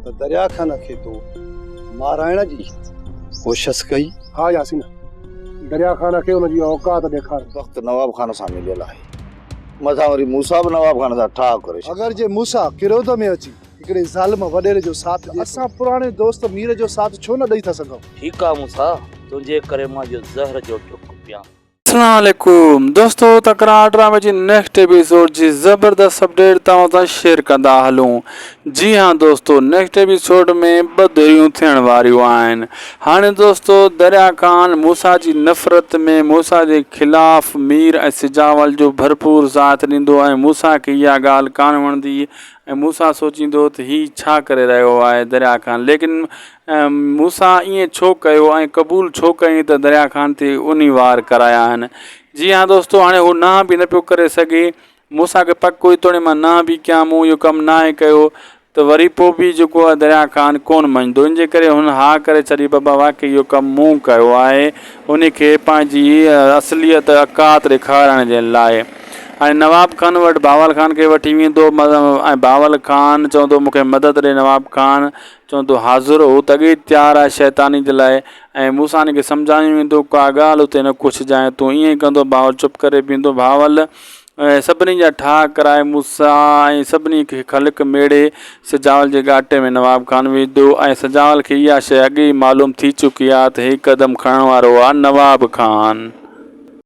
ته دريا خان کي تو مارائڻ جي ڪوشس ڪئي؟ ها ياسين، دريا خان کي ان جي اوقات ڏيکار. وقت نواب خان سان مليل آهي، مٿان وري موسيٰ به نواب خان سان ٺاهه ڪري ڇڏيو. اگر جي موسيٰ ڪروڌ ۾ اچي هڪڙي ظالم وڏيري جو ساٿ ڏئي ٿو. اسان پراڻي دوست مير جو ساٿ ڇو نه ڏئي ٿا سگهون؟ ٺيڪ آ موسيٰ، تنهنجي ڪري مان اهو زهر جو ڍڪ پيان. اسلام عليڪم دوستو تڪرار ڊرامي جي نيڪسٽ ايپيسوڊ جي زبردست اپڊيٽ توهان سان شيئر ڪندا هلون جي ها دوستو نيڪسٽ ايپيسوڊ ۾ ٻه ڌريون ٿيڻ واريون آهن هاڻي دوستو دريا خان موسيٰ جي نفرت ۾ موسيٰ جي خلاف مير ۽ سجاول جو ڀرپور ساٿ ڏيندو ۽ موسيٰ کي اها ڳالهه ڪانه وڻندي ۽ موسيٰ سوچيندو ته هي ڇا ڪري رهيو آهي دريا خان ليڪن موسيٰ ائين ڇو ڪيو ۽ قبول ڇو ڪيائين ته دريا خان تي انهي وار ڪرايا آهن. جي ها دوستو هاڻي هو نانهه به نه پيو ڪري سگهي. موسيٰ کي پڪ هئي توڻي مان نانهه به ڪيان مون اهو ڪم ناهي ڪيو ته وري پوء به جيڪو آهي دريا خان ڪونه مڃندو ان جي ڪري هن ها ڪري ڇڏي بابا واقعي اهو ڪم مون ڪيو آهي انهي کي پنهنجي اصليت اوقات ڏيکارڻ جي لاء هاڻي نواب خان وٽ بهاول خان کي وٺي ويندو ۽ بهاول خان چوندو مون کي مدد ڏي نواب خان چوندو حاضر هو ته اڳي ئي تيار آهي شيطاني جي لاء ۽ موسيٰ هن کي سمجهايو ويندو ڪا ڳالهه اتي نه ڪڇجانء تون ائين ئي ڪندو بهاول چپ ڪري بيهندو بهاول سڀني جا ٺاهه ڪرائي موسيٰ ۽ سڀني کي خلق ميڙي سجاول جي ڳاٽي ۾ نواب خان ويندو ۽ سجاول کي اها شيء اڳي ئي معلوم ٿي چڪي آهي ته هي قدم کڻڻ وارو آهي نواب خان.